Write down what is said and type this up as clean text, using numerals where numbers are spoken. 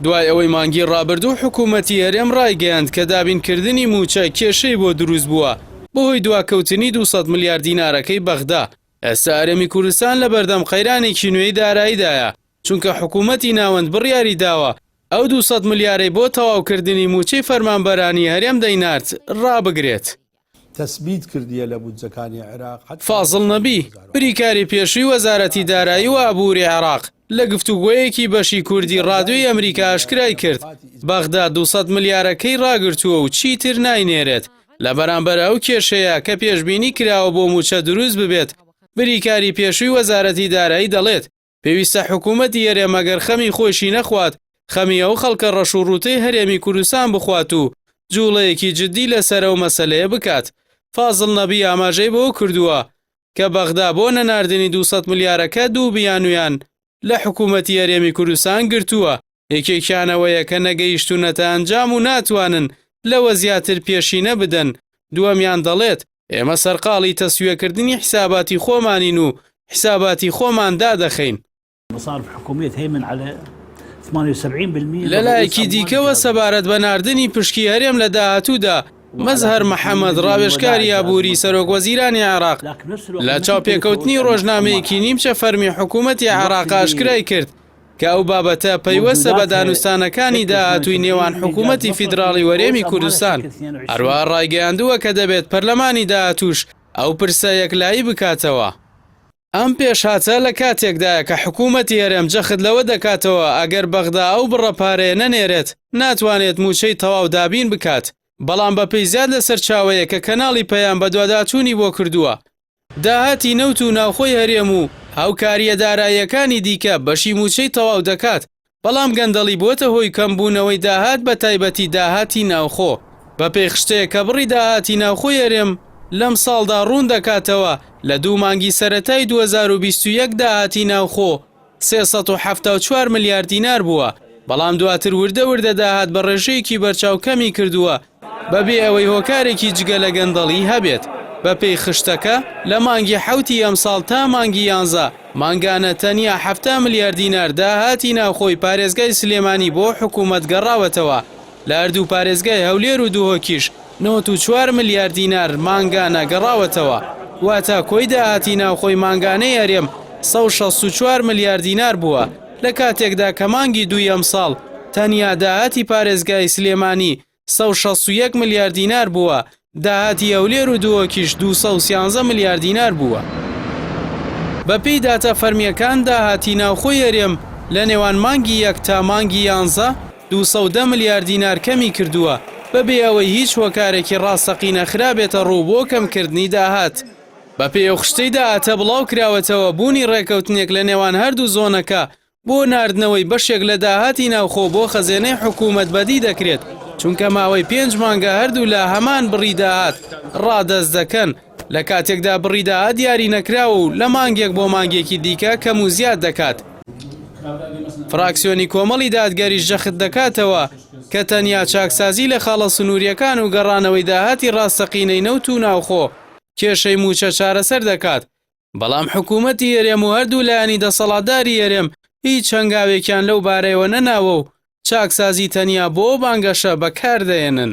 دوای ئەوەی مانگی ڕابردوو حکوومەتی هەرێم ڕایگەیاند کە دابینکردنی مووچە کێشەی بۆ دروست بووە بەهۆی دواکەوتنی 200 ملیار دینارەکەی بەغدا، ئێستا هەرێمی کوردستان لەبەردەم قەیرانێکی نوێی داراییدایە، چونکە حکوومەتی ناوەند بڕیاری داوە ئەو 200 ملیارەی بۆ تەواوکردنی مووچەی فەرمانبەرانی هەرێم دەینارد ڕابگرێت. تەسبیت کردیە لە بودجەکانی عێراق حتی فازڵ نەبی، بریکاری پێشووی وەزارەتی دارایی و ئابووری عێراق، لە گفتوگۆیەکی بەشی کوردی ڕادیۆی ئەمریکا ئاشکرای کرد، بەغدا 200 ملیارەکەی ڕاگرتووە و چیتر ناینێرێت، لە بەرامبەر ئەو کێشەیە کە پێشبینی کراوە بۆ مووچە دروست ببێت، بریکاری پێشووی وەزارەتی دارایی دەڵێت، پێویستە حکوومەتی هەرێم ئەگەر خەمی خۆیشی نەخوات، خەمی ئەو خەڵکە ڕەش و ڕووتەی هەرێمی کوردستان بخوات و جووڵەیەکی جددی لەسەر ئەو مەسەلەیە بکات. فازڵ نەبی ئاماژەی بەوە کردووە کە بەغدا بۆ نەناردنی 200 ملیارەکە دوو بیانوویان لە حکوومەتی هەرێمی کوردستان گرتووە، یەکێکیان ئەوەیە کە نەگەیشتوونەتە ئەنجام و ناتوانن لەوە زیاتر پێشینە بدەن، دووەمیان دەڵێت، ئێمە سەرقاڵی تەسویەکردنی حیساباتی خۆمانین و حیساباتی خۆمان دادەخەین. لەلایەکی دیکەوە سەبارەت بە ناردنی پشکی هەرێم لە داهاتوودا، مەزهەر محەمەد ڕاوێژکاری ئابووری سەرۆکوەزیرانی عێراق لە چاوپێکەوتنی ڕۆژنامەیەکی نیمچە فەرمی حکوومەتی عێراق ئاشکرای کرد کە ئەو بابەتە پەیوەستە بە دانوستانەکانی داهاتووی نێوان حکوومەتی فیدراڵی و هەرێمی کوردستان، هەروەها ڕایگەیاندووە کە دەبێت پەرلەمانی داهاتووش ئەو پرسە یەکلایی بکاتەوە. ئەم پێشهاتە لە کاتێکدایە کە حکوومەتی هەرێم جەخت لەوە دەکاتەوە ئەگەر بەغدا ئەو بڕە پارەیە نەنێرێت ناتوانێت مووچەی تەواو دابین بکات، بەڵام بەپێی زیاد لە سەرچاوەیەک کە کەناڵی پەیام بەدواداچوونی بۆ کردووە، داهاتی نەوت و ناوخۆی هەرێم و هاوکارییە داراییەکانی دیکە بەشی مووچەی تەواو دەکات، بەڵام گەندەڵی بووەتە هۆی کەمبوونەوەی داهات بەتایبەتی داهاتی ناوخۆ. بەپێی خشتەیەک کە بڕی داهاتی ناوخۆی هەرێم لەمساڵدا ڕوون دەکاتەوە، لە دوو مانگی سەرەتای 2021 داهاتی ناوخۆ 374 ملیار دینار بووە، بەڵام دواتر وردە وردە داهات بە ڕێژەیەکی بەرچاو کەمی کردووە بەبێ ئەوەی هۆکارێکی جگە لە گەندەڵی هەبێت. بەپێی خشتەکە، لە مانگی حەوتی ئەمساڵ تا مانگی یانزە، مانگانە تەنیا 70 ملیار دینار داهاتی ناوخۆی پارێزگای سلێمانی بۆ حکوومەت گەڕاوەتەوە، لە هەردوو پارێزگای هەولێر و دهۆکیش 94 ملیار دینار مانگانە گەڕاوەتەوە، واتە کۆی داهاتی ناوخۆی مانگانەی هەرێم 164 ملیار دینار بووە، لە کاتێکدا کە مانگی دووی ئەمساڵ تەنیا داهاتی پارێزگای سلێمانی 161 ملیار دینار بووە، داهاتی هەولێر و دهۆکیش 213 ملیار دینار بووە. بەپێی داتا فەرمییەکان داهاتی ناوخۆی هەرێم لە نێوان مانگی یەک تا مانگی یانزە 210 ملیار دینار کەمی کردووە، بەبێ ئەوەی هیچ هۆکارێکی ڕاستەقینە خرابێتە ڕوو بۆ کەمکردنی داهات. بەپێی ئەو خشتەی داهاتە بڵاوکراوەتەوە، بوونی ڕێککەوتنێک لە نێوان هەردوو زۆنەکە بۆ ناردنەوەی بەشێک لە داهاتی ناوخۆ بۆ خەزێنەی حکوومەت بەدی دەکرێت، چونکە ماوەی پێنج مانگە هەردوولا هەمان بڕی داهات ڕادەست دەکەن، لە کاتێکدا بڕی داهات دیاری نەکراوە و لە مانگێک بۆ مانگێکی دیکە کەم و زیاد دەکات. فراکسیۆنی کۆمەڵی دادگەریش جەخت دەکاتەوە کە تەنیا چاکسازی لە خاڵە سنوورییەکان و گەڕانەوەی داهاتی ڕاستەقینەی نەوت و ناوخۆ کێشەی مووچە چارەسەر دەکات، بەڵام حکوومەتی هەرێم و هەردوو لایەنی دەسەڵاتداری هەرێم هیچ هەنگاوێکیان لەو بارەیەوە نەناوە و چاکسازی تەنیا بۆ بانگەشە بەکاردەهێنن.